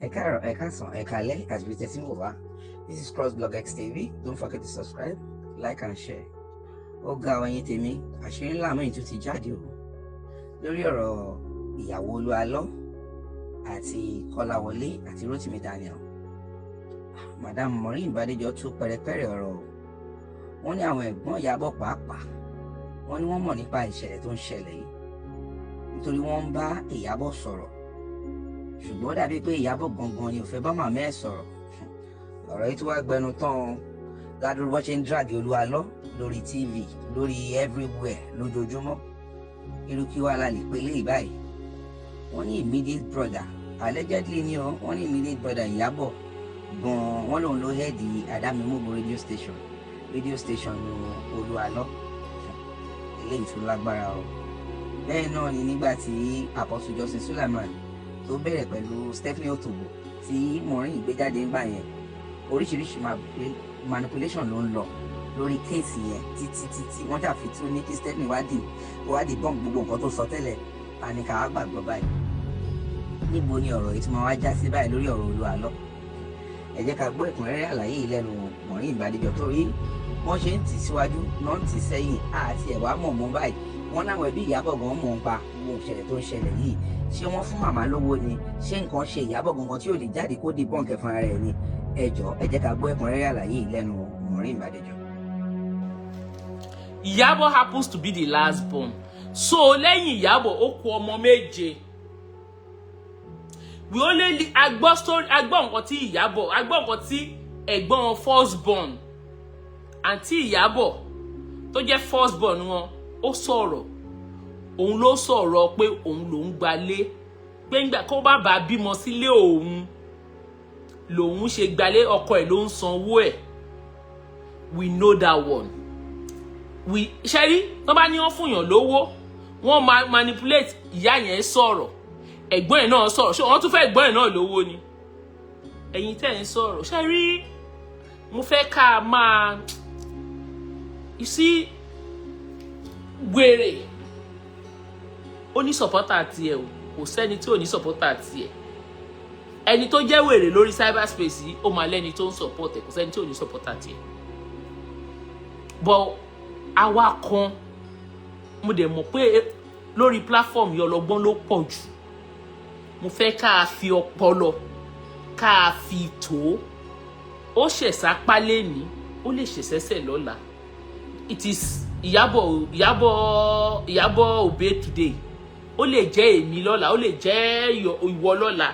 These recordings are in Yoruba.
Ẹ káàárọ̀, ẹ káàsán, ẹ káalẹ́ àti bí tẹ́tí ń wò wá. This is CrossBlog X TV. Don't forget to subscribe, like and share. Ó ga ọ, ẹ̀yin tèmi, àṣírí ńlá mi tún ti jáde o lórí ọ̀rọ̀ ìyàwó Olúalọ́ àti Kọ́láwọlé àti Rótìmí Daniel. Madam Maureen Bádéjọ tú pẹrẹpẹrẹ ọ̀rọ̀ o. Wọ́n ní àwọn ẹ̀gbọ́n Ìyábọ̀ pàápàá, wọ́n ní wọ́n mọ̀ nípa ìṣẹ̀lẹ̀ tó ń ṣẹlẹ̀ yìí, nítorí wọ́n ń bá Ìyábọ̀ sọ̀rọ̀, ṣùgbọ́n ó dàbí pé Ìyábọ̀ gangan ni ò fẹ́ bá màmá ẹ̀ sọ̀rọ̀. Ọ̀rọ̀ yìí tó wá gbẹnu tán ládùúgbò bó ṣe ń drag Olúalọ́ lórí TV, lórí everywhere lójoojúmọ́. Irú kí wàá la lè pe léyìí báyìí? Wọ́n ní immediate brother, allegedly ni o, wọ́n ní immediate brother Ìyábọ̀ gan-an, wọ́n lòun ló head Adamimogo radio station Olúalọ́. Eléyìí tún lágbára o. Bẹ́ẹ̀ náà ni nígbà tí Apostle Johnson Suleiman tó bẹ̀rẹ̀ pẹ̀lú Stephanie Otobo tí Maureen gbé jáde ńgbà yẹn, oríṣiríṣi manipulation ló ń lọ lórí case yẹn títí títí wọ́n ṣàfi tún ní kí Stephanie wádìí bọ́ǹk gbogbo nǹkan tó sọ tẹ́lẹ̀. Ta ni ká wá gbàgbọ́ báyìí? Níbo ni ọ̀rọ̀ yìí tí wọ́n wá já sí báyìí lórí ọ̀rọ̀ Olúalọ́? Ẹ jẹ́ ká gbọ́ ẹ̀kúnrẹ́rẹ́ àlàyé yìí lẹ́nu Maureen Bádéjọ, torí wọ́n ṣe ń tì síwájú náà ń tì sẹ́yìn àti ẹ̀wá mọ̀ mọ́ báyìí. Wọ́n láwọn ẹbí Ìyábọ̀ gan mọ̀ ń pa gbogbo ìṣẹ̀lẹ̀ tó ń ṣẹlẹ̀ yìí. Ṣé wọ́n fún màmá lówó ni? Ṣé nǹkan ṣe Ìyábọ̀ gangan tí ò lè jáde kó di bọ́ǹkẹ̀ fúnra rẹ̀ ni? Ẹ jọ̀ọ́, ẹ jẹ́ ká gbọ́ ẹ̀kúnrẹ́rẹ́ àlàyé yìí lẹ́nu Maureen Bádéjọ. Ìyábọ̀ happens to be the last born, so lẹ́yìn Ìyábọ̀, ó kù ọmọ méje. We only agbọ́ story, agbọ́ nǹkan tí Ìyábọ̀, agbọ́ nǹkan tí ẹ̀gbọ́n first born, àǹtí Ìyábọ̀ tó jẹ́ first born wọn, ó sọ̀rọ̀. Òun ló sọ̀rọ̀ pé òun lòún gbalé, pé ńgbà kó bá bàa bímọ sílé òun lòun ṣe gbalé, ọkọ ẹ̀ ló ń sanwó ẹ̀. We know that one. We ṣẹ́rí tó bá ní wọ́n fún yàn lówó, wọ́n manipulate. Ìyá yẹn sọ̀rọ̀, ẹ̀gbọ́n ẹ̀ náà sọ̀rọ̀. Ṣé wọ́n tún fẹ́ ẹ̀gbọ́n ẹ̀ náà lówó ni? Ẹ̀yin tẹ́ ẹ̀ ń sọ̀rọ̀, ṣẹ́rí, mo fẹ́ ká máa, you see, wèrè ó ní supporter tiẹ̀ o. Kò sẹ́ni tí ò ní supporter tiẹ̀. Ẹni tó jẹ́ wèrè lórí cyberspace yìí, ó máa lẹ́ni tó ń support ẹ̀. Kò sẹ́ni tí ò ní supporter tiẹ̀. But àwa kan, mo dẹ̀ mọ̀ pé lórí platform yìí, ọlọ́gbọ́n ló pọ̀ jù. Mo fẹ́ ká a fi ọpọlọ ká a fi tó. Ó ṣẹ̀sápá lẹ́ni, ó lè ṣẹ̀ṣẹ̀ṣẹ̀ lọ́la. It is Ìyábọ̀, Ìyábọ̀, Ìyábọ̀ Obey today, ó lè jẹ́ èmi lọ́la, ó lè jẹ́ ìwọ lọ́la,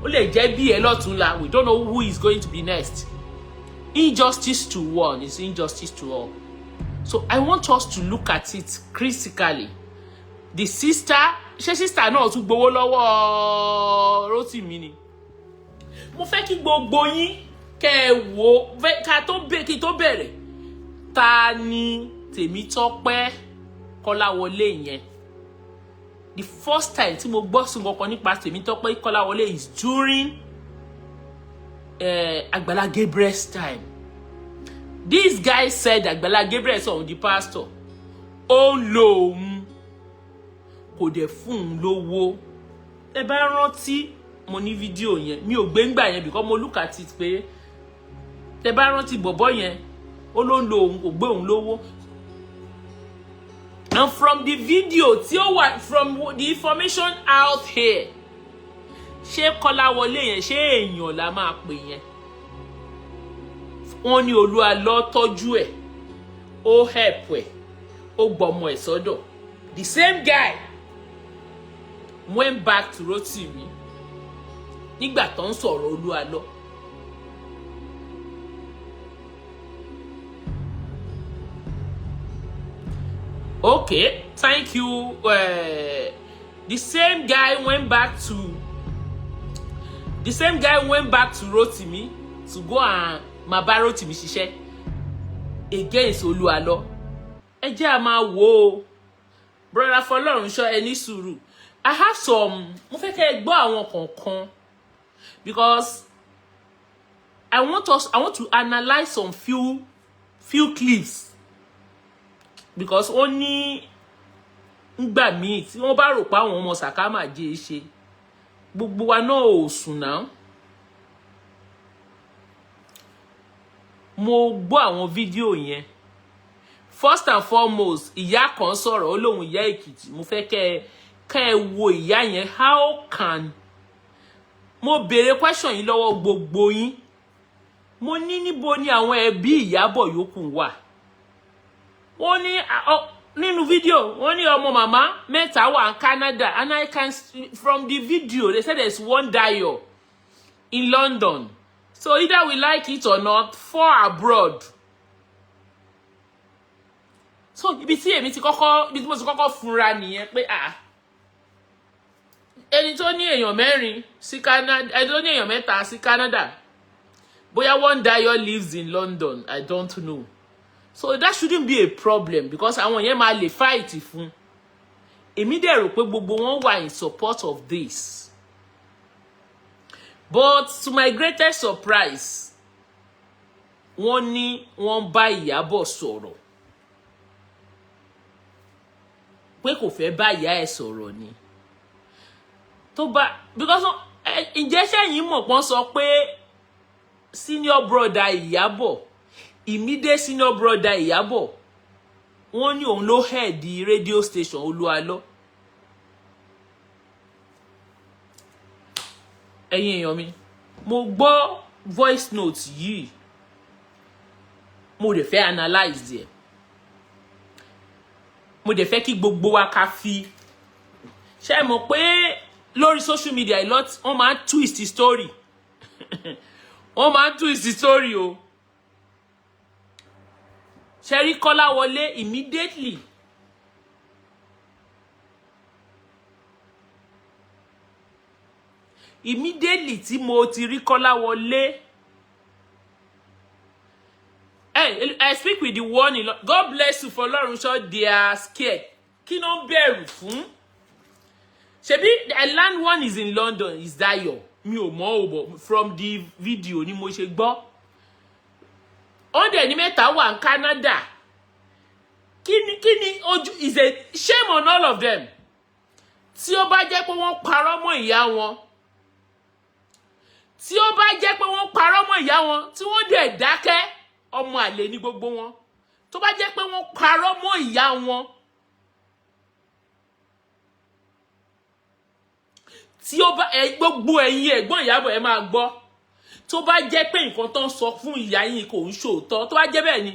ó lè jẹ́ bí ẹ lọ́túnla. We don't know who is going to be next. Injustice to one is injustice to all. So I want us to look at it critically. The sister, ṣé sister náà tún gbowó lọ́wọ́ Rótìmí ni? Mo fẹ́ kí gbogbo yín kẹ́ ẹ wò ká tó kí tó bẹ̀rẹ̀. Ta ni Tèmítọ́pẹ́ Kọ́láwọlé yẹn? The first time tí mo gbọ́ sí nǹkan nípa Tèmítọ́pẹ́ Kọ́láwọlé is during Agbala Gabriel's time. This guy said Agbala Gabriel sọ òun di pastor, ó ń lo òun, kò dẹ̀ fún un lówó. Ẹ bá rántí, mo ní fídíò yẹn, mi ò gbé ńgbà yẹn because mo look at it pé, tẹ bá rántí bọ̀bọ̀ yẹn, ó ló ń lo òun, kò gbé òun lówó. And from the video tí ó wà, from the information out here, ṣé Kọ́láwọlé yẹn, ṣé èèyàn la máa pè yẹn? Wọ́n ní Olúalọ́ tọ́jú ẹ̀, ó help ẹ̀, ó gbọ́mọ ẹ̀ sọ́dọ̀. The same guy went back to Rotimi nígbà tó ń sọ̀rọ̀ Olúalọ́. Okay, thank you. The same guy went back to the same guy went back to Rotimi to go and máa bá Rotimi ṣiṣẹ́ against Olúalọ́. Ẹ jẹ́ a máa wò ó. Brother Fọlọ́runṣọ́, ẹ ní sùúrù. I have some, mo fẹ́ kẹ́ ẹ gbọ́ àwọn kọ̀ọ̀kan because I want to analyse some few clips, because ó ní ngbà míì tí wọ́n bá rò pé àwọn ọmọ sàkámà jẹ́ ṣe gbogbo wa náà ò sùn náà. Mo gbọ́ àwọn fídíò yẹn. First and foremost, ìyá kan sọ̀rọ̀, ó lóun ìyá Èkìtì. Mo fẹ́ kẹ́ ẹ wo ìyá yẹn. How can, mo béèrè question yìí lọ́wọ́ gbogbo yín, mo ní níbo ni àwọn ẹbí Ìyábọ̀ yòókù wà? Wọ́n ní nínú fídíò, wọ́n ní ọmọ màmá mẹ́ta wà ní Canada, and I can, from the video, they said there's one Dayo in London. So either we like it or not, four abroad. So ibi tí mo ti kọ́kọ́ funra nìyẹn pé, ah, ẹni tó ní èèyàn mẹ́rin sí Canada, ẹni tó ní èèyàn mẹ́ta sí Canada, bóyá one Dayo lives in London, I don't know. So that shouldn't be a problem because àwọn yẹn máa lè fight fún. Èmi dẹ̀ rò pé gbogbo wọn wà in support of this, but to my greatest surprise, wọ́n ní wọ́n bá Ìyábọ̀ sọ̀rọ̀ pé kò fẹ́ bá ìyá ẹ̀ sọ̀rọ̀ ni tó bá, because ǹjẹ́ sẹ́yìn mọ̀ pọ́n sọ pé senior brother Ìyábọ̀, immediate senior brother Ìyábọ̀, wọ́n ní òun ló head radio station Olúalọ́? Ẹ̀yin èèyàn mi, mo gbọ́ voice note yìí, mo dẹ̀ fẹ́ analyze ẹ̀, mo dẹ̀ fẹ́ kí gbogbo wa ká fi ṣe é mọ̀ pé lórí social media, a lot, wọ́n máa ń twist story, wọ́n máa ń twist story o. Ṣe rí Kọ́láwọlé, immediately tí mo ti rí Kọ́láwọlé, hey, I speak with the one in, God bless you for Lọ́runṣọ́. They are scared. Kí ló ń bẹ̀rù fún? Ṣebí I learn one is in London, is Dayo. Mi ò mọ̀ o, but from the video ni mo ṣe gbọ́. Ó dẹ̀ ní mẹ́ta wà ní Canada. Kí ni ojú is a shame on all of them. Tí ó bá jẹ́ pé wọ́n parọ́ mọ́ ìyá wọn, tí ó bá jẹ́ pé wọ́n parọ́ mọ́ ìyá wọn, tí wọ́n dẹ̀ dákẹ́, ọmọ àlè ní gbogbo wọn. Tó bá jẹ́ pé wọ́n parọ́ mọ́ ìyá wọn, tí ó bá ẹ gbogbo ẹ̀yin ẹ̀gbọ́n Ìyábọ̀, ẹ máa gbọ́, tó bá jẹ́ pé nǹkan tó ń sọ fún ìyá yín kò ń ṣòótọ́, tó bá jẹ́ bẹ́ẹ̀ ni,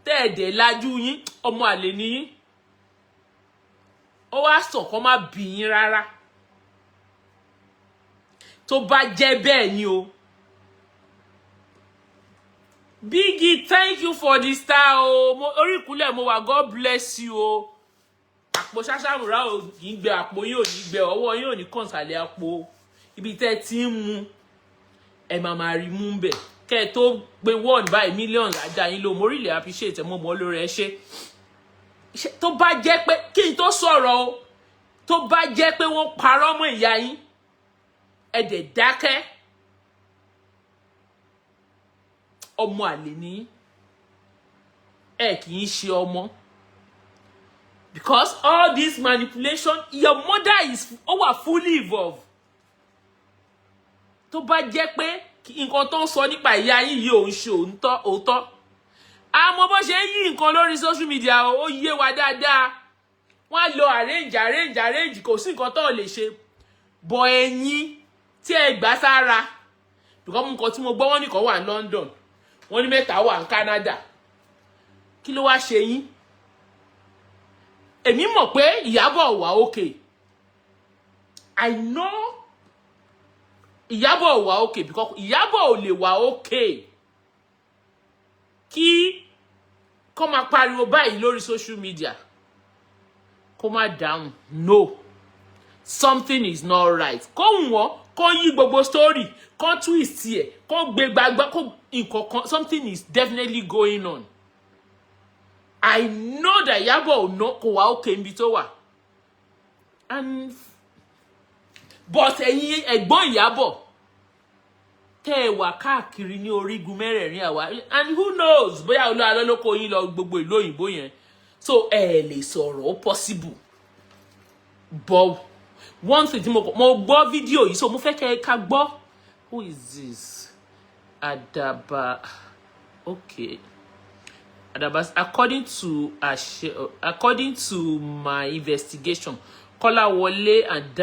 tẹ́ ẹ̀ dẹ̀ lajú yín, ọmọ àlè ni yín. Ó wá sàn kó má bì yín rárá. Tó bá jẹ́ bẹ́ẹ̀ ni o. Biggie, thank you for the star o. Mo orí ìkúnlẹ̀ mo wà. God bless you o. Àpò ṣáṣàmùrà ò kì í gbẹ, àpò yín ò ní gbẹ, ọwọ́ yín ò ní kàn sàlẹ̀ àpò. Ibi tẹ́ ẹ ti ń mu, ẹ máa máa rí mú bẹ̀. Kẹ́ ẹ tó pé one by millions ajá yín ló. Mo really appreciate ẹ, mo mọ̀ lórí ẹ. Ṣe tó bá jẹ́ pé, kí n tó sọ̀rọ̀ o, tó bá jẹ́ pé wọ́n parọ́ mọ́ ìyá yín, ẹ dẹ̀ dákẹ́, ọmọ àlè ni ẹ, kì í ṣe ọmọ, because all this manipulation, your mother is, ó wà fully involved. Tó bá jẹ́ pé nǹkan tó ń sọ nípa ìyá yín yìí ò ń ṣe òótọ́, àmọ́ bó ṣe ń yí nǹkan lórí social media, ó yé wa dáadáa. Wọ́n á lọ arrange, arrange, arrange, kò sí nǹkan tó lè ṣe bọ̀. Ẹ̀yin tí ẹ gbà sára, because nǹkan tí mo gbọ́, wọ́n nìkan wà ní London, wọ́n ní mẹ́ta wà ní Canada. Kí ló wá ṣe yín? Èmi mọ̀ pé Ìyábọ̀ wà okay. I know Ìyábọ̀ wà okay because Ìyábọ̀ ò lè wà okay kí kó máa pariwo báyìí lórí social media kó má dáhùn. No, something is not right. Kó wọ́n kó yí gbogbo story, kó twist ẹ̀, kó gbé gbagba, kó nǹkan kan, something is definitely going on. I know that Ìyábọ̀ ò ná kò wá okay níbi tó wà. And but ẹ̀yin ẹ̀gbọ́n Ìyábọ̀ tẹ́ ẹ wà káàkiri ní orígun mẹ́rẹ̀ẹ̀rin àwa, and who knows bóyá Olúwa ló kó yín lọ gbogbo ìlú òyìnbó yẹn, so ẹ lè sọ̀rọ̀, ó possible. But one thing tí mo gbọ́ fídíò yìí, so mo fẹ́ kẹ́ ẹ ká gbọ́. Who is this? Àdàbà. Okay. Adabas, according to my investigation, Kolawole and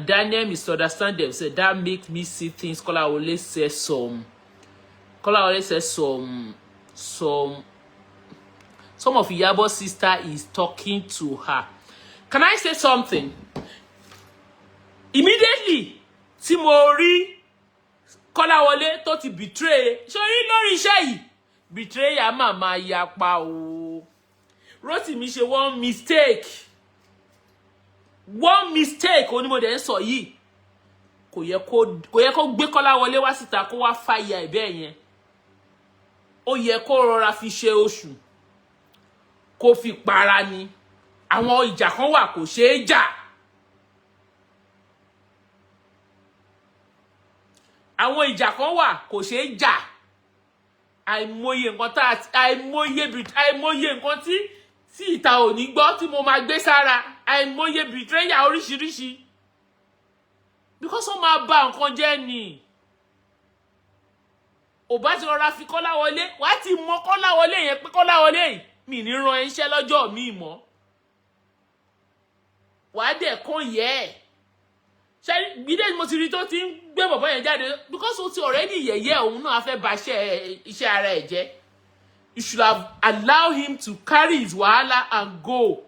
Daniel misunderstand themselves. That make me see things. Kolawole says some of Iyabo's sister is talking to her. Can I say something? Immediately tí mo rí Kọ́láwọlé tó ti betray sórí lórí iṣẹ́ yìí, betrayal máa máa yapa o. Rótìmí ṣe one mistake, one mistake onímọ̀dé ń sọ yìí. Kò yẹ kó gbé Kọ́láwọlé wá síta kó wá fàyà ẹ̀ bẹ́ẹ̀ yẹn. Ó yẹ kó rọra fi ṣe oṣù kó fi para ni. Àwọn ìjà kan wà kò ṣeé jà. Àwọn ìjà kan wà kò ṣeé jà. Àìmọye nǹkan tá àìmọye nǹkan tí ìta ò ní gbọ́ tí mo máa gbé sára, àìmọye betrayal oríṣiríṣi, because ó máa ba nǹkan jẹ́ ni. Ò bá ti rọra fi Kọ́láwọlé, wàá ti mọ Kọ́láwọlé yẹn pé Kọ́láwọlé yìí, mi ní ran iṣẹ́ lọ́jọ́ mi mọ́. Wàá dẹ̀ kàn yẹ ẹ̀ ṣe gbídé. Mo ti rí tó ti ń gbé bọ̀bọ̀ yẹn jáde because ó ti already yẹ̀yẹ́ òun náà, á fẹ́ ba iṣẹ́ ara ẹ̀ jẹ́. You should have allowed him to carry his wahala and go.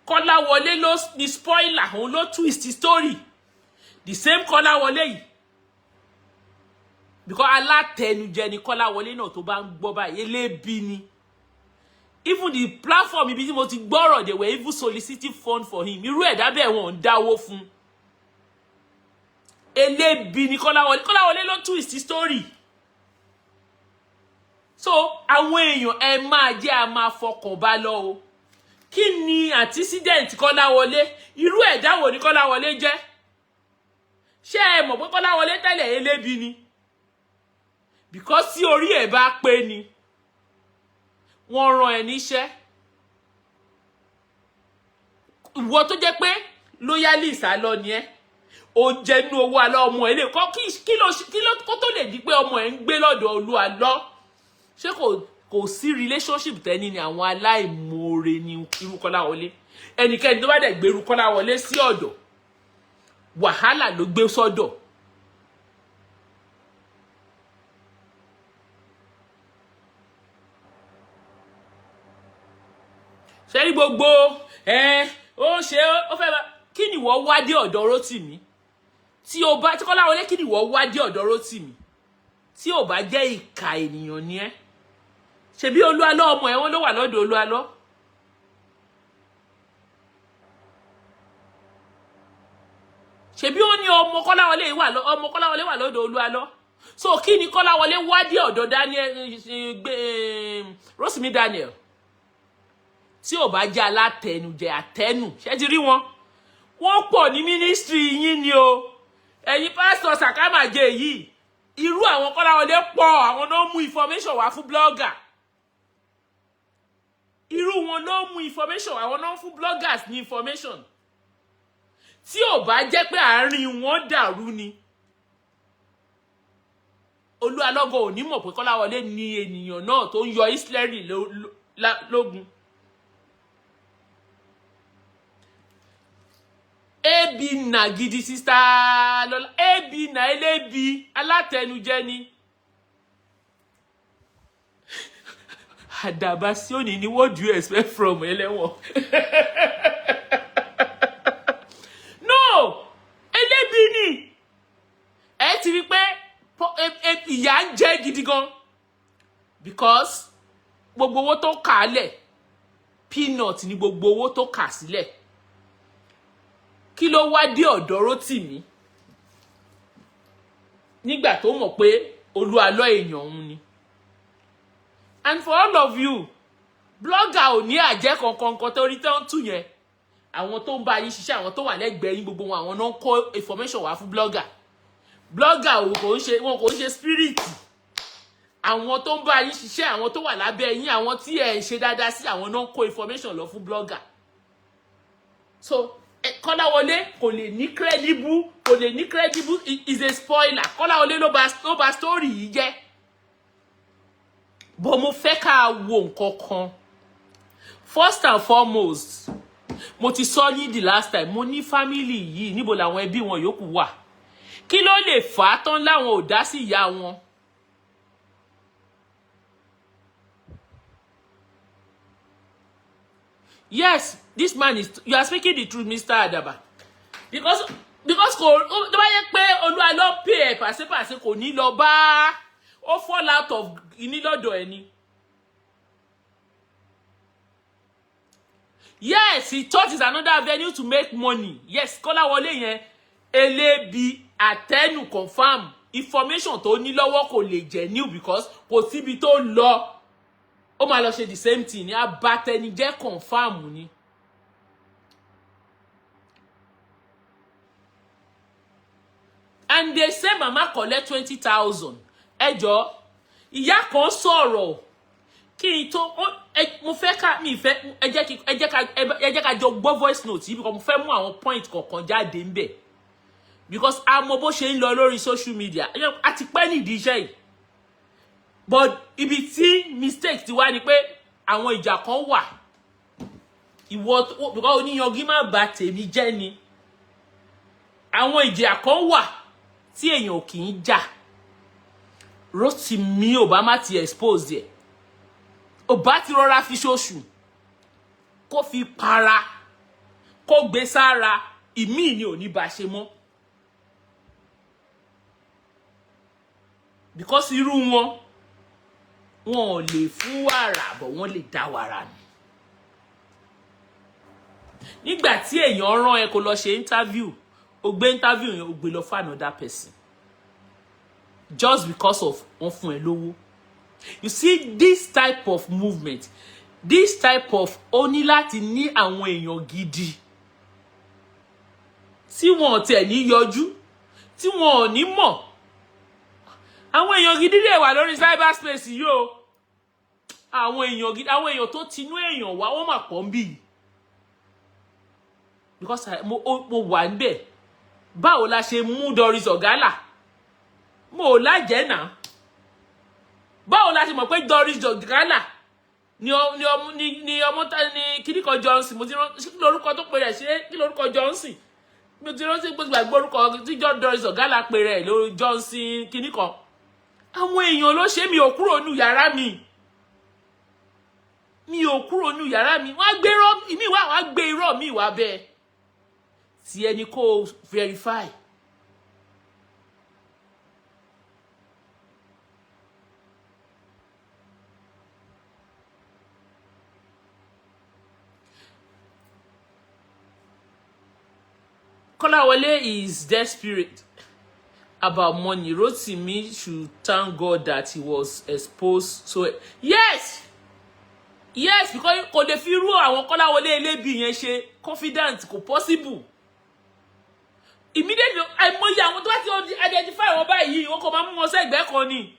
Kọ́láwọlé ló ní spoiler, òun ló twist the story. The same Kọ́láwọlé yìí, because alátẹnujẹ ni Kọ́láwọlé náà. Tó bá ń gbọ́ báyìí, elébi ni. Even the platform ibi tí mo ti gbọ́rọ̀, they were even soliciting fund for him. Irú ẹ̀dá bẹ́ẹ̀, wọ́n ń dáwó fún. Elébi ni Kọ́láwọlé. Kọ́láwọlé ló twist story. So àwọn èèyàn, ẹ máa jẹ́ a máa fọkàn bá lọ o. Kí ni antecedent Kọ́láwọlé? Irú ẹ̀dá wo ni Kọ́láwọlé jẹ́? Ṣé ẹ mọ̀ pé Kọ́láwọlé tẹ́lẹ̀, elébi ni? Because tí orí ẹ̀ bá pé ni, wọ́n rán ẹ níṣẹ́, ìwọ tó jẹ́ pé loyalist àlọ́ ni ẹ́, ó jẹnu owó alọ́ ọmọ ẹ lè kọ́. Kí ló kó tó lè di pé ọmọ ẹ ń gbé lọ́dọ̀ Olúalọ́? Ṣé kò sí relationship tẹ́ni ni? Àwọn aláìmoore ni irú Kọ́láwọlé. Ẹnikẹ́ni tó bá dẹ̀ gbé irú Kọ́láwọlé sí ọ̀dọ̀, wàhálà ló gbé sọ́dọ̀. Ṣe ní gbogbo ẹ ó ṣe, ó fẹ́ bá. Kí ni ìwọ wá dé ọ̀dọ̀ Rótìmí tí o bá tí Kọ́láwọlé? Kí ni ìwọ wá dé ọ̀dọ̀ Rótìmí tí ò bá jẹ́ ìkà ènìyàn ni ẹ́? Ṣebí Olúalọ́, ọmọ ẹ̀ wọ́n ló wà lọ́dọ̀ Olúalọ́. Ṣebí ó ní ọmọ Kọ́láwọlé wà, ọmọ Kọ́láwọlé wà lọ́dọ̀ Olúalọ́. So kí ni Kọ́láwọlé wá dé ọ̀dọ̀ Daniel gbé Rótìmí Daniel tí ò bá jẹ́ alátẹnujẹ àtẹnu? Ṣé ti rí wọn? Wọ́n pọ̀ ní ministry yín ni o. Ẹ̀yin pásítọ̀ sàkámàjẹ yìí, irú àwọn Kọ́láwọlé pọ̀. Àwọn náà mú information wá fún blogger. Irú wọn ló mú information, àwọn náà fún bloggers ní information. Tí ò bá jẹ́ pé àárín wọn dàrú ni, Olúalọ́gọ̀ ò ní mọ̀ pé Kọ́láwọlé ni ènìyàn náà tó ń yọ Ísírẹ́lì lógun. Ebi nà gidi, sister Lọlá, ebi nà, elébi alátẹnujẹ ni. Àdàbà Síòní ni. What do you expect from ẹlẹ́wọ̀n? No, elébi ni. Ẹ ti rí pé ìyà ń jẹ gidi gan, because gbogbo owó tó kà á lẹ̀, peanut ni gbogbo owó tó kà sílẹ̀. Kí ló wá dé ọ̀dọ̀ Rótìmí nígbà tó mọ̀ pé Olúalọ́ èèyàn òun ni? And for all of you blogger, ò ní àjẹ́ kankan kan tó rí tó ń tù yẹn. Àwọn tó ń bá yín ṣiṣẹ́, àwọn tó wà lẹ́gbẹ̀ẹ́ yín, gbogbo wọn, àwọn náà ń kó information wá fún blogger. Blogger ò kò ń ṣe wọn, kò ń ṣe spirit. Àwọn tó ń bá yín ṣiṣẹ́, àwọn tó wà lábẹ́ yín, àwọn tí ẹ̀ ń ṣe dáadáa sí, àwọn náà ń kó information lọ fún blogger. So Kọ́láwọlé kò lè ní credible, kò lè ní credible, is a spoiler. Kọ́láwọlé ló ba story yìí jẹ́. But mo fẹ́ ká wo nǹkan kan. First and foremost, mo ti sọ ní the last time, mo ní family yìí, níbo làwọn ẹbí wọn yòókù wà? Kí ló lè fà á tán láwọn ò dá sí ìyá wọn? Yes, this man is, you are speaking the truth, Mr. Adaba, because kò tó bá yẹ pé olúwa ló pè ẹ pàṣípàṣẹ, kò ní lọ bá ó fall out of ní lọ́dọ̀ ẹ ni. Yes, he thought it's another avenue to make money. Yes, Kọ́láwọlé yẹn, elébi àtẹnu confam information tó ní lọ́wọ́ kò lè jẹ́ new, because kò síbi tó lọ, ó máa lọ ṣe the same thing ní abatẹnijẹ́, confam ni. And they say mama collect 20,000. Ẹ jọ, ìyá kan sọ̀rọ̀ kí n tó mo fẹ́ ká mi fẹ́ ẹ jẹ́ ká jọ gbọ́ voice note yìí, because mo fẹ́ mú àwọn point kọ̀ọ̀kan jáde ńbẹ̀, because a mọ bó ṣe ń lọ lórí social media. A ti pẹ́ nídìí iṣẹ́ yìí, but ibi tí mistake ti wá ni pé àwọn ìjà kan wà, ìwọ, because oníyanjú má bà tèmi jẹ́ ni. Àwọn ìjà kan wà tí èèyàn kì í jà. Rotimi ò bá má ti expose ẹ̀, ò bá ti rọra fi ṣoṣù kó fi para, kó gbé sára, ìmíì ni ò ní bá ṣe mọ́, because irú wọn, wọn ò lè fún wàrà bọ̀, wọ́n lè dá wàrà nù. Nígbà tí èèyàn rán ẹ kó lọ ṣe interview, o gbé interview yẹn, o gbé lọ fún another person just because of wọ́n fún ẹ lówó. You see this type of movement, this type of, ó ní láti ní àwọn èèyàn gidi tí wọn ò tiẹ̀ ní yọjú, tí wọn ò ní mọ̀. Àwọn èèyàn gidi lè wà lórí cyberspace yìí o. Àwọn èèyàn gidi, àwọn èèyàn tó tinú èèyàn wá, wọ́n mà pọ̀ ń bì yìí, because mo wà níbẹ̀. Báwo la ṣe mú Doris Ogala? Mo ò lájẹ́ náà. Báwo la ṣe mọ̀ pé Doris Ogala ni ọ ni ọmọ ni ni ọmọ tá ni kíríkan Johnson? Mo ti rán kí lorúkọ tó pe rẹ̀ ṣe, kí lorúkọ Johnson? Mo ti rántí pé gbàgbé orúkọ tí Doris Ogala pe rẹ̀ lórí Johnson kíríkan. Àwọn èèyàn ló ṣe. Mi ò kúrò nù yàrá mi, mi ò kúrò nù yàrá mi. Wọ́n á gbé irọ́ mi wá, wọ́n á gbé irọ́ mi wá bẹ́ẹ̀ tí ẹni kó verify. Kolawole is desperate about money. Rotimi should thank God that he was exposed. So yes, because kò lè fi irú àwọn Kọ́láwọlé elébi yẹn ṣe confident, kò possible. Immediately, àìmọye àwọn tó bá ti identify wọn báyìí, wọn kò máa mú wọn sẹ́gbẹ̀ẹ́ kan ni.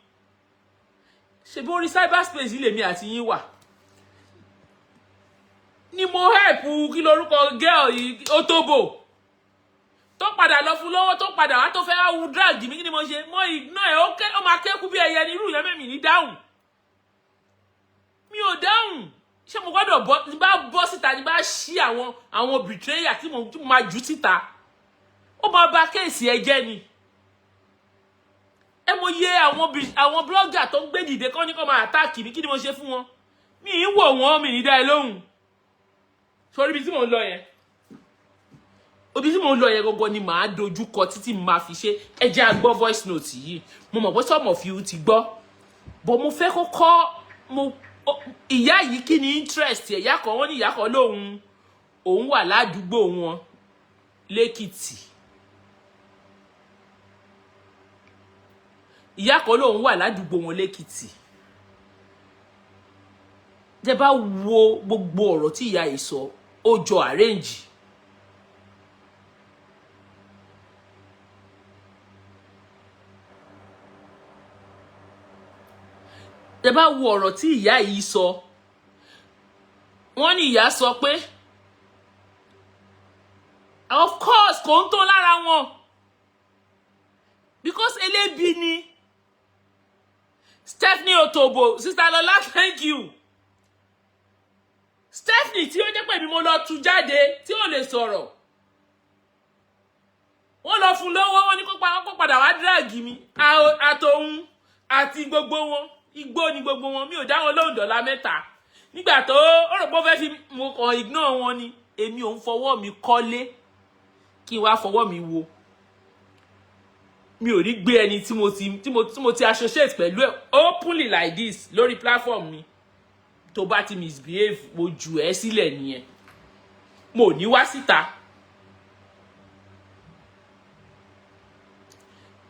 Ṣebí orí cyberspace yìí lèmi àti yín wà ni mo help, kí lorúkọ girl yìí, Otobo, tó padà lọ fún lọ́wọ́, tó padà wá, tó fẹ́ wá wu drag mi. Kí ni mo ṣe? Mo ignore ẹ̀. Ó máa kéku bí ẹyẹ ní irú yẹn. Mẹ́mì ní dáhùn, mi ò dáhùn. Ṣé mo gbọ́dọ̀ bọ́ ní bá bọ́ síta ní bá ṣí àwọn betrayer tí mo máa jù síta, ó máa bà case ẹ jẹ́ ni. Ẹ mo yẹ àwọn blogger tó ń gbé dìde kọ́ ní kọ́ máa attack mi. Kí ni mo ṣe fún wọn? Mi ì wò wọ́n, mi ní dá ẹ lóhùn. Sórí ibi tí mò ń lọ yẹn, ibi tí mò ń lọ yẹn gangan ni màá dojú kọ títí màá fi ṣe. Ẹ jẹ́ a gbọ́ voice note yìí. Mo mọ̀ pé some of you ti gbọ́, but mo fẹ́ kọ́kọ́ mo ìyá yìí, kí ni interest ẹ̀? Ìyá kan, wọ́n ní ìyá kan lóhun òun wà ládùúgbò wọn lẹ́kìtì. Ìyá kan lóhun wà ládùúgbò wọn lẹ́kìtì. Tẹ́ bá wo gbogbo ọ̀rọ̀ tí ìyá yìí sọ, ó jọ arrange. Tẹ́ bá wo ọ̀rọ̀ tí ìyá yìí sọ, wọ́n ní ìyá sọ pé Of course, kò ń tó lára wọn because elébi ni Stephanie Otobo. Sister Lola, thank you. Stephanie tí ó jẹ́ pé mi mo lọ tú jáde tí ò lè sọ̀rọ̀, wọ́n lọ fún lọ́wọ́, wọ́n ní kó padà wá drag mi àtòun àti gbogbo wọn. Igbó ni gbogbo wọn. Mi ò dá wọn lóhùn dọ̀là mẹ́ta nígbà tó ó rò pé ó fẹ́ fi mo kàn ignore wọn ni. Èmi ò ń fọwọ́ mi kọ́lé kí n wá fọwọ́ mi wo. Mi ò ní gbé ẹni tí mo ti associate pẹ̀lú ẹ̀ openly like this lórí platform mi. Tó bá ti misbehave, mo jù ẹ́ sílẹ̀ nìyẹn, mo ní wá síta.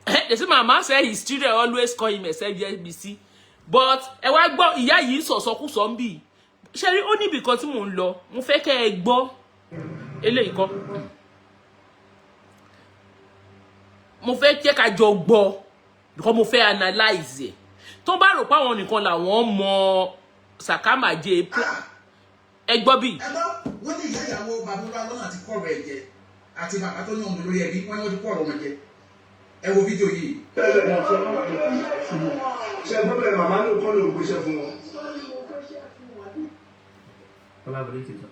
They say mama say his children always call him except BC, but ẹ wá gbọ́, ìyá yìí sọ̀sọ́kùsọ̀ ń bì. Ṣé rí, ó níbì kan tí mò ń lọ, mo fẹ́ kẹ́ ẹ gbọ́ eléyìí kọ́. Mo fẹ́ jẹ́ ká jọ gbọ́ because mo fẹ́ analyze ẹ̀. Tó bá rò pé àwọn nìkan làwọn mọ sàkámàjẹ, ẹ gbọ́ bí. Ẹ gbọ́, wọ́n ní ìyá ìyàwó bàbá wa lọ́nà àti kọ́ ọ̀rọ̀ ẹ̀ jẹ àti bàbá tó ní òun lórí ẹbí, wọ́n ní wọ́n ti kọ́ ọ̀rọ̀ wọn jẹ. Ẹ wo fídíò yìí. Ṣe gbọ́ bẹ́ẹ̀, màmá ló kọ́ ló gbéṣẹ́ fún wọn. Bàbá àbúrò ti sọ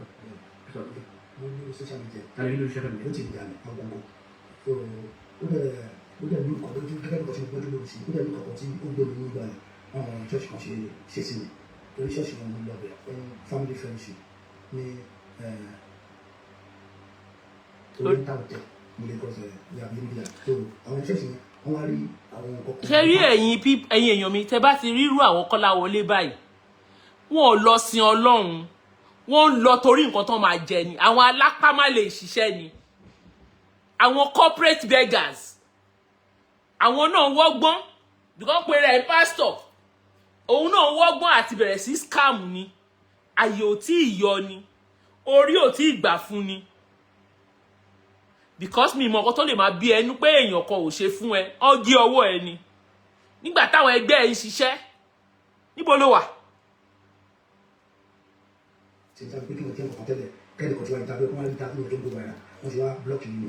sọ Mo ní social media. Tàbí lórí social media. Ó ti di àmì ọgbọ̀ngàn, so ó dẹ̀ ní nǹkan lójú gẹ́gẹ́ bí nǹkan tí mo gbọ́dọ̀ lórí sí. Ó dẹ̀ ní nǹkan tí ó gbé mi nígbà yẹn, àwọn church kan ṣe sí mi torí church wọn mo lọ bẹ̀ fún family friendship ní Oriental Hotel ní Lagos, ní abiyemíyà. So àwọn church yẹn, wọ́n wá rí àwọn nǹkan kan. Ṣe rí ẹ̀yin èèyàn mi, tẹ́ bá ti rírú àwọn Kọ́láwọlé báyìí, wọn ò lọ sin Ọlọ́run, wọ́n ń lọ torí nǹkan tó máa jẹ ni. Àwọn alápá má lè ṣiṣẹ́ ni, àwọn corporate beggars. Àwọn náà wọ́gbọ́n because pé rẹ̀ pastor, òun náà wọ́gbọ́n àti bẹ̀rẹ̀ sí scam ni. Àyè ò tí ì yọ ni, orí ò tí ì gbà fún ni, because mi mọ̀ nǹkan tó lè máa bí ẹnu pé èèyàn kan ò ṣe fún ẹ, ọ́ gé ọwọ́ ẹ ni. Nígbà táwọn ẹgbẹ́ ẹ ń ṣiṣẹ́, níbo ló wà? Ṣe ní sábẹ́ pé kí wọ́n jẹ́ nǹkan tẹ́lẹ̀ kẹ́lẹ́ kan tí wọ́n interview, wọ́n á rí interview yẹn tó ń go viral. Wọ́n ti wá block mi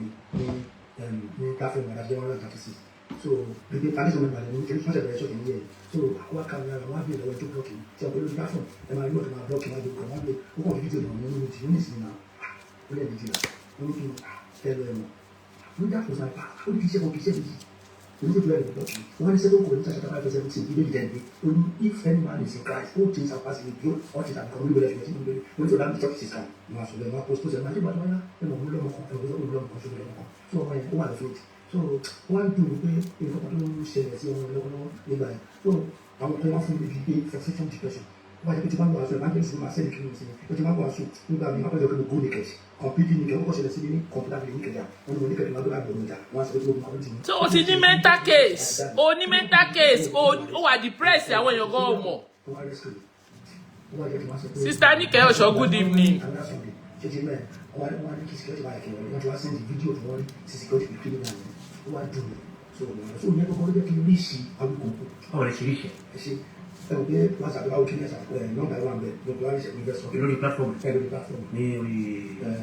ní platform àdájọ́ 136. So gbogbo foundation member ní torí wọ́n ṣe bẹ̀rẹ̀ ṣọ́ọ̀kì níyẹn. So àwọn akáwé ara wọn á bèèrè lọ́wọ́ tó block mi tí wọ́n pè lórí platform. Ẹ máa rí ọ̀tún máa block, máa gbé, wọ́n gbé, ó kàn fi fídíò náà nínú ti ní ìsinmi náà. Ó lẹ̀ méjìlá, ó ní kí n fẹ́ lọ ẹ̀wọ̀n. Ó ní that was my part. Ó ní kì í ṣe kan, kì í ṣe méjì oníṣègùn rẹ̀ block mi. Wọ́n ní sẹ́kọ̀ọ́ kò ní chapter 5 verse 17 ilé ìdẹ́gbẹ́. Ó ní if any man is in Christ, all things are passed away, behold, all things are become new. Bẹ̀rẹ̀ ṣùgbọ́n tí mo bẹ̀rẹ̀ wọ́n ní sọ̀rọ̀ láti church system ni wọ́n sọ bẹ́ẹ̀, wọ́n post post ẹ̀ máa ṣe gbàdúrà wáyà. Ẹ̀ mọ̀ lọ́mọ kan, ẹ̀ mọ̀ lọ́mọ kan, ṣùgbọ́n lọ́mọ kan. So ọmọ yẹn ó wà lọ́fẹ̀ẹ́. So wọ́n á dùn mí pé nǹkan kan tó ń ṣẹlẹ̀ sí ọmọ yẹn lọ́wọ́lọ́wọ́ nígbà yẹn. So àwọn kan wá fún mi bíi pé frustration, depression. Wọ́n á jẹ́ pé tí wọ́n bá wàásù, evangelist máa sẹ́ni kí ni sí mi tí wọ́n bá wàásù nígbà mi, wọ́n á jẹ́ pé mo go naked, completely naked. Ó kọ́ ṣẹlẹ̀ sí mi ní computer village ní Ìkẹjà. Wọ́n ní mo naked, wọ́n á gbé àgbò mi jà, wọ́n á sọ pé mo kọ́ mi. So o ti ní mental case, o ní mental case, o wà depressed, àwọn èèyàn gan ò mọ̀. Sister Nike Osho, good evening. Ṣe ti mẹ́ wọ́n wá ní kí security báyìí kí wọ́n ti wá send video tí wọ́n rí sí security pé criminal ni. Ó wá dùn mí. So ìyẹn kọ́kọ́ ló jẹ́ kí n rí sí Awíkonko. Báwo lẹ ṣe rí ìṣe? Ẹ ṣe, ẹ rò pé WhatsApp báwo kí ní ẹ̀sà ẹ̀ nọ́mbà ẹ̀ wà ń bẹ̀ lọ́pọ̀ wá rí ìṣẹ̀kùn ìfẹ́ sọ. Lórí platform? Ẹ lórí platform. Ní orí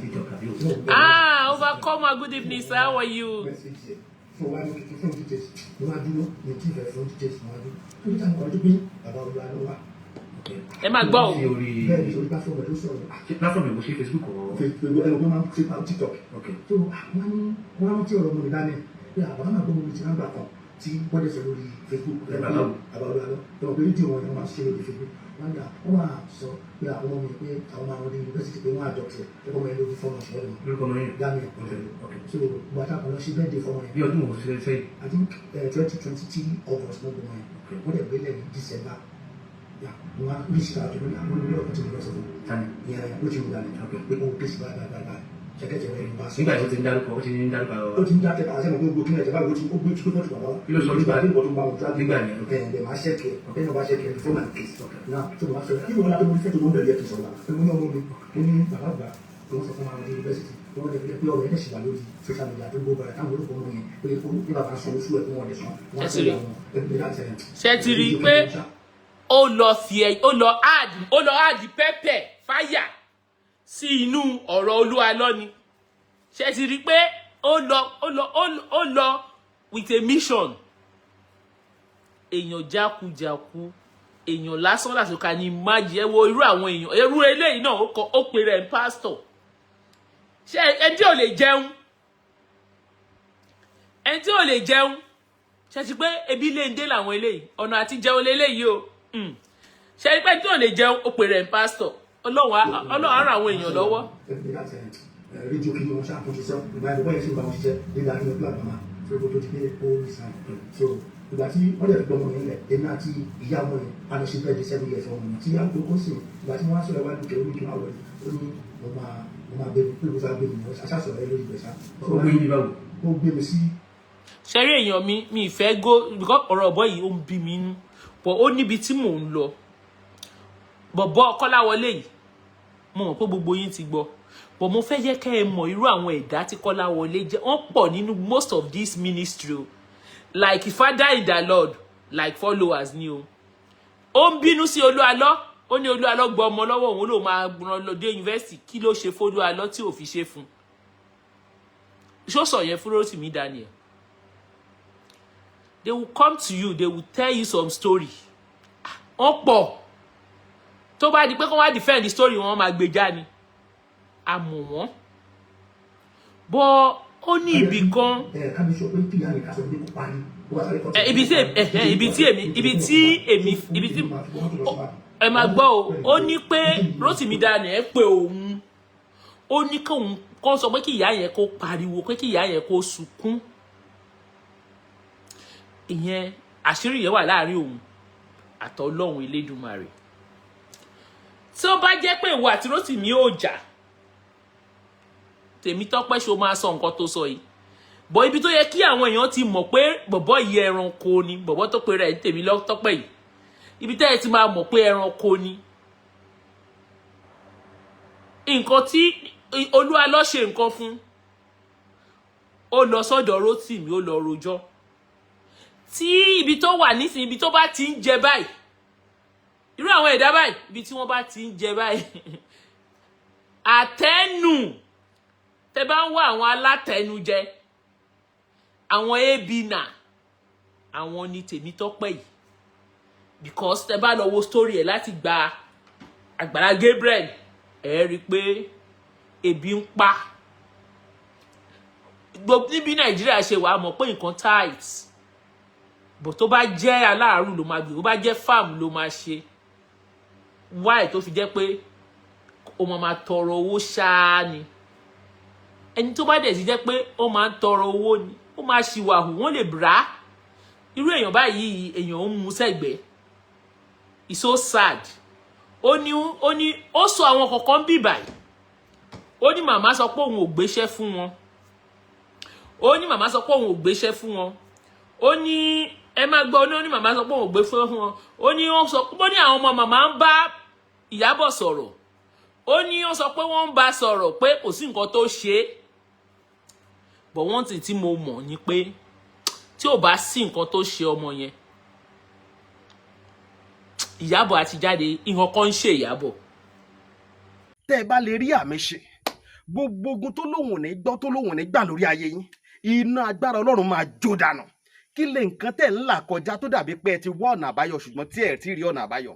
TikTok àbí òsì? Ah, Overcomer, good evening, sir. How are you? Message yẹ fún wa ní kí fún details mo wá dúró ní tí ìfẹ́ fún details mo wá dúró tó ní táwọn kan tó gbé bàbá olúwa ló wà. Ẹ máa gbọ́ o. Sí orí Bẹ́ẹ̀ ni, orí platform ẹ̀ ló sọ̀rọ̀. Ṣé platform ìwò, ṣe Facebook or? Facebook, ẹ̀rọ máa ń ṣe TikTok. So wọ́n ní wọ́n rántí ọ̀rọ̀ ọmọ mi dání pé àbá náà gbọ́ mi ti náà gbà kan tí wọ́n dẹ̀ sọ lórí Facebook. Bàbá wo? Bàbá olúwa lọ ẹ̀rọ pé fídíò wọn ni wọ́n máa ṣe lórí Facebook. Wọ́n dà wọ́n máa sọ pé àwọn ọmọ mi pé àwọn máa wọlé yunifásitì pé wọ́n adopt ẹ̀ pé ọmọ yẹn lórí fọ́ọ̀mù ṣẹ́yìn. Lórúkọ ọmọ yẹn? Daniel. So gbàtà kan lọ sí birthday fọmọ yẹn. Bí ọdún wo ṣe sẹ́yìn? I think 2023 August ló gbọmọ yẹn. Wọ́n dẹ̀ gbélé ní December. Yeah, wọ́n á reach out to me, àwọn olùdókòwò kan tí mo lọ sọ fún Tani? ìyẹn ló ti wù dání pé kó o pèsè báyìí báyìí báyìí ṣẹkẹtì rẹ ní bá sọ. Nígbà tí ó ti ń dárúkọ, ó ti ń dárúkọ. Ó ti ń dá tẹ́lẹ̀ àti ẹ̀mọ̀ gbogbo kí ní ẹ̀jẹ̀ báyìí, ó ti ó gbé tó tọ́jú bàbá wa. Kí ló sọ nígbà- nígbà tó ń bá wọn tó nígbà yẹn? Ẹ̀ ẹ̀ máa ṣẹ́kẹ̀ ẹ̀ náà bá ṣẹ́kẹ̀ before my case náà tó máa sọ kí wọ́n lábẹ́ mo fẹ́ tó mọ́ bẹ̀rẹ̀ kí n sọ̀rọ̀ bàbá mo ní ọmọ mi, mo ní bàbá àgbà tó ń sọ fún àwọn yunifásitì tó wọ́n lè fi pé ọ̀rọ̀ ẹ̀ dẹ̀ sì wà lórí social media tó gbó bàrà táwọn olùkọ́ wọn yẹn pé ó ní bàbá san oṣù ẹ̀ tó wọ́n lè san wọ́n á Ṣé ti rí? sọ àwọn ẹgbẹ́ láti ẹ̀. Ṣé ti rí i pé ó lọ fi ẹ ó lọ add pepper fire sí inú ọ̀rọ̀ olúwa lọ́ni? Ṣe ti rí i pé ó lọ, ó lọ, ó lọ with a mission? Èèyàn jákujàku, èèyàn lásán lásán ká ní májì. Ẹ wo irú àwọn èèyàn, irú eléyìí náà, ó kọ, ó pe rẹ̀ ń pásítọ̀. Ṣé ẹni tí ò lè jẹun, ẹni tí ò lè jẹun, ṣe ti pé ebi lè ń dé làwọn eléyìí, ọ̀nà àti jẹun léléyìí o. Ṣe pé ẹni tí ò lè jẹun, ó pe rẹ̀ ń pásítọ̀? Ọlọ́run á ràn àwọn èèyàn lọ́wọ́. Rédíò kí ni wọ́n ṣáà tó ṣiṣẹ́ ìgbà yẹn, bọ́yẹn sì ń bá wọn ṣiṣẹ́ nígbà tí wọ́n gbà máa so kó tó di pé ó resign. So ìgbà tí wọ́n dẹ̀ fi gbọ́mọ yẹn lẹ̀, èmi àti ìyá ọmọ yẹn a lọ ṣe bẹ́ẹ̀ di 7 years ọmọ yẹn tí àgbo ó sì. Ìgbà tí wọ́n wá sọ̀rọ̀ wá lókè, ó ní kí wọ́n wọlé, ó ní mo máa gbé mi pé mo fẹ́ gbé mi ní aṣáṣọ̀rọ̀ ẹ lórí ibẹ̀ ṣá. Ó gbé yín báwo? Ó gbé mi sí. Ṣẹ́rí èèyàn mi, mi ì fẹ́ go because ọ̀rọ̀ ọ̀bọ yìí, ó ń bí mi nú, but ó níbi tí mò ń lọ. Bọ̀bọ̀ Kọ́láwọlé yìí, mo mọ̀ pé gbogbo yín ti gbọ́, but mo fẹ́ jẹ́ kẹ́ ẹ mọ̀ irú àwọn ẹ̀dá tí Kọ́láwọlé jẹ́. Wọ́n pọ̀ nínú most of this ministry o, like father in the Lord, like followers ni o. Ó ń bínú sí Olúalọ́, ó ní Olúalọ́ gbọ́ ọmọ lọ́wọ́ òun, ló máa rán lọ dé yunifásitì. Kí ló ṣe f'Olúalọ́ tí ò fi ṣe fún un? Ṣó sọ yẹn fún Rótìmí Daniel? They will come to you, they will tell you some story. Wọ́n pọ̀ tó bá di pé kó wá defend the story, wọn máa gbé já ni àmọ́ wọ́n bọ́. Ó ní ibì kan Ẹ ká mi sọ pé kí ìyá mi ká sọ pé kó parí, ó wá sáré kọ́. Ibi tí èmi ibi tí ẹ máa gbọ́ o, ó ní pé Rótìmí Daniel pé òun, ó ní kóun kó sọ pé kí ìyá yẹn kó pariwo, pé kí ìyá yẹn kó sunkún. Ìyẹn àṣírí yẹn wà láàrin òun àtọlọ́hun Elédùmarè. Tí ó bá jẹ́ pé ìwọ àti Rótìmí ò jà, Tèmítọ́pẹ́, ṣo máa sọ nǹkan tó sọ yìí? Bọ̀ ibi tó yẹ kí àwọn èèyàn ti mọ̀ pé bọ̀bọ̀ yìí ẹranko ni, bọ̀bọ̀ tó pe rẹ̀ ní Tèmítọ́pẹ́ yìí, ibi tẹ́ ẹ ti máa mọ̀ pé ẹranko ni, nǹkan tí Olúalọ́ ṣe nǹkan fún, ó lọ sọ́dọ̀ Rótìmí, ó lọ rojọ́. Tí ibi tó wà nísìnyí, ibi tó bá ti ń jẹ báyìí, irú àwọn ẹ̀dá báyìí, ibi tí wọ́n bá ti ń jẹ báyìí, àtẹnu tẹ bá ń wá àwọn alátẹnujẹ, àwọn ebina, àwọn ni Tèmítọ́pẹ́ yìí, because tẹ bá lọ wo story ẹ̀ láti gba Àgbàlá Gabriel, ẹ rí i pé ebi ń pa gbogbo níbi Nàìjíríà ṣe wàá mọ̀ pé nǹkan tight. Bò tó bá jẹ́ aláàárù ló máa gbé, bó bá jẹ́ farm ló máa ṣe, why tó fi jẹ́ pé ó máa tọrọ owó ṣáá ni? Ẹni tó bá dẹ̀ ti jẹ́ pé ó máa ń tọrọ owó ni, ó máa ṣìwàhù, wọ́n lè bra irú èèyàn báyìí, èèyàn ń mú sẹ́gbẹ̀ẹ́. It's so sad. Ó ní ó sọ àwọn kọ̀ọ̀kan bí báyìí. Ó ní màmá sọ pé òun ò gbéṣẹ́ fún wọn. Ó ní màmá sọ pé òun ò gbéṣẹ́ fún wọn. Ó ní, ẹ máa gbọ́, ó ní màmá sọ pé òun ò gbé fún wọn. Ó ní wọ́n sọ ó ní àwọn ọmọ màmá ń bá Ìyábọ̀ sọ̀rọ̀. Ó ní wọ́n sọ pé wọ́n ń bá sọ̀rọ̀ pé kò sí nǹkan tó ṣe é. But one thing tí mo mọ̀ ni pé tí ò bá sí nǹkan tó ṣe ọmọ yẹn, Ìyábọ̀ àti jáde, nǹkan kan ń ṣe Ìyábọ̀. Tẹ́ ẹ bá lè rí àmì ṣe, gbogbo ogun tó lóhùn ní gbọ́, tó lóhùn ní gbà lórí ayé yín, iná agbára Ọlọ́run máa jó dànù. Kí lè nǹkan tẹ̀ ń là kọjá tó dàbí pé ẹ ti wá ọ̀nà àbáyọ, ṣùgbọ́n tí ẹ ti rí ọ̀nà àbáyọ?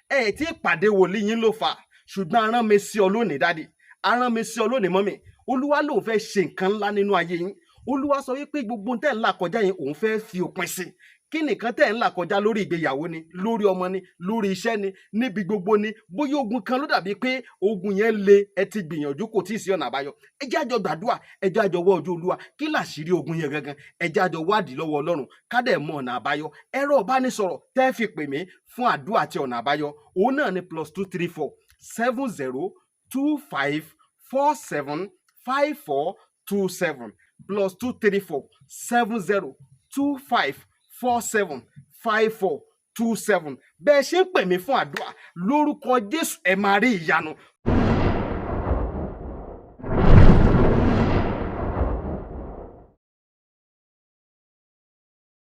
Ẹ ti pàdé wòlíì yín ló fà, ṣùgbọ́n arán mi sí ọ lónìí, daddy, arán mi sí ọ lónìí, mummy. Olúwa lòun fẹ́ ṣe nǹkan ńlá nínú ayé yín. Olúwa sọ wípé gbogbo tẹ̀ ń là kọjá yẹn, òun fẹ́ fi òpin sí. Kí nìkan tẹ̀ ń là kọjá? Lórí ìgbéyàwó ni, lórí ọmọ ni, lórí iṣẹ́ ni, níbi gbogbo ni. Bóyá ogun kan ló dàbí pé ogun yẹn le, ẹ ti gbìyànjú, kò tí ì sí ọ̀nà àbáyọ. Ẹ jẹ́ àjọ gbàdúrà, ẹ jẹ́ àjọ wọ́ ojú Olúwa. Kí làṣírí ogun yẹn gangan? Ẹ jẹ́ àjọ wádìí lọ́wọ́ Ọlọ́run, ká dẹ̀ mọ ọ̀nà àbáyọ. Ẹ̀rọ ìbánisọ̀rọ̀ tẹ́ fi pè mí fún àdúrà àti ọ̀nà àbáyọ, òun náà ni +234 70 25 47 54 27, +234 70 25 47 54 27. Bẹ́ẹ̀ ṣe ń pè mí fún àdúrà, lórúkọ Jésù, ẹ máa rí ìyanu.